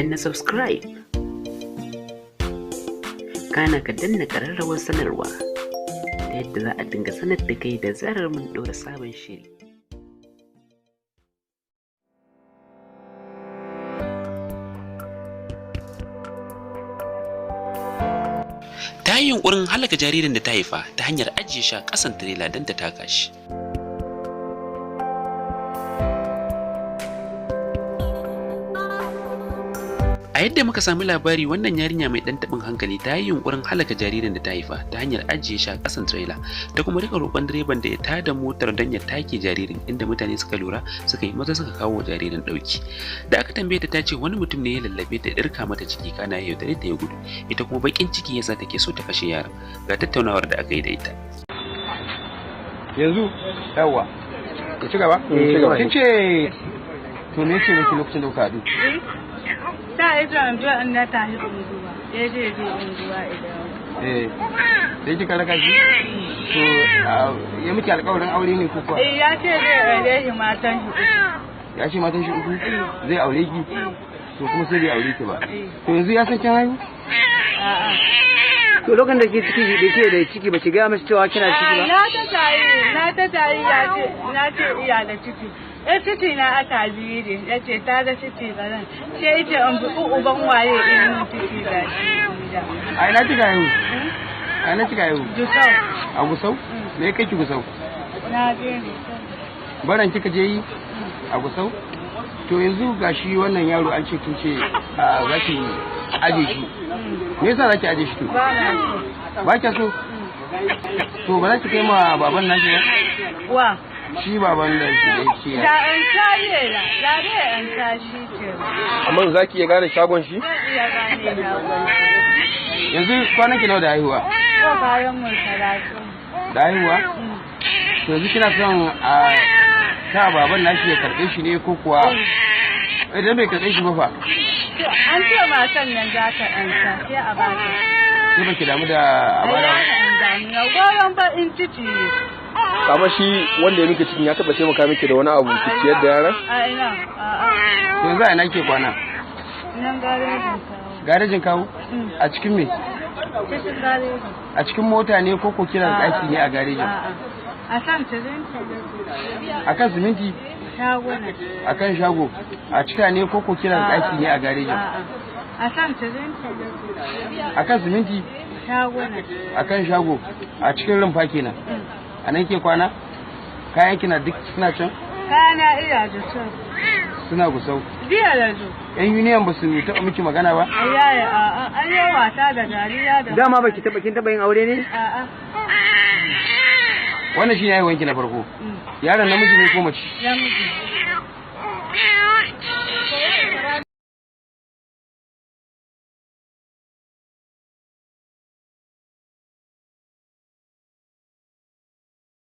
Danna subscribe, kana ka danna ƙararrawar sanarwa ta yadda za a dinga sanar da kai da zarar mun ɗora sabon shiri. Ta yi yunƙurin halaka jaririn da ta haifa ta hanyar ajiye shi a ƙasan tirela don ta taka shi. A yadda muka sami labari, wannan yarinya mai ɗan taɓin hankali ta yi yunƙurin halaka jaririn da ta haifa ta hanyar ajiye shi a ƙasan tirela, ta kuma rika roƙon direban da ya tada motar don ya take jaririn, inda mutane suka lura suka yi maza suka kawo wa jaririn ɗauki. Da aka tambaye ta, ta ce wani mutum ne ya lallabe ta, ɗirka mata ciki, kana ya yaudare ta ya gudu, ita kuma baƙin ciki yasa take so ta kashe yaron. Ga tattaunawar da aka yi da ita. Yanzu yawa ya ci gaba. Kin ce to, me ce miki lokacin da kuka haɗu? Ta ita in zo in na tashi unguwa. Ya je je unguwa idan. Eh, sai kika raka shi. To ya miki alƙawarin aure ne ko kuwa? Eh, ya ce zai aure shi, matan shi uku. Ya ce matan shi uku zai aure ki? To kuma sai bai aure ki ba. To yanzu ya san kin haihu? A'a. To lokacin da ke ciki, da ke da ciki, ba ki gaya masa cewa kina ciki ba? Na ta tayi, na ta tayi, ya ce na ce iya da ciki. Ya ciki na aka biyu ne, ya ce ta da ciki ba zan. Sai ya ce in bi uban waye in yi ciki da shi. A ina kika haihu? A ina kika haihu? Jusau. A Gusau? Me ya kai ki Gusau? Na je ne. Baran kika je yi a Gusau? To yanzu gashi wannan yaro an ce kin ce za ki aje shi. Me yasa za ki aje shi to? Ba na so. Ba kya so? To ba za ki kai ma baban nashi ba? Wa? Shi baban da shi da yake Da an shaye na, da dai an tashi ke. Amma za ki iya gane shagon shi? Zan iya gane na. Yanzu kwanan ki nawa da haihuwa? Ko bayan mun 30. Da haihuwa? To yanzu kina son a sa baban nashi ya karɓe shi ne ko kuwa idan bai karɓe shi ba fa? An ce matan nan za ta ansa, sai a ba ta. Sai baki damu da a Ai bada za ta an damu, goron baƙin ciki ne. Amma shi wanda ya miki cikin ya taba taimaka miki da wani abu ki ciyar da yaran? A ina, a'a. To yanzu a ina ke kwana? Nan garejin kawo. Garejin kawo? A cikin me? Cikin garejin. A cikin mota ne ko ko kina da ɗaki ne a garejin? A'a. A kan siminti. A kan siminti? Shaguna. A kan shago? A cika ne ko ko kina da ɗaki ne a garejin? A'a. A kan siminti. A kan siminti? Shaguna. A kan shago? A cikin rumfa kenan? A nan ke kwana? Kayan kina duk suna can? Kana iya da su. Suna Gusau? Jiya da su. Yan union ba su taɓa miki magana ba? Ayaya, a'a. An yi wasa da dariya da. Dama baki taba, kin taba yin aure ne? A'a. Wannan shi ne haihuwanki na farko? Yaron namiji ne ko mace? Namiji.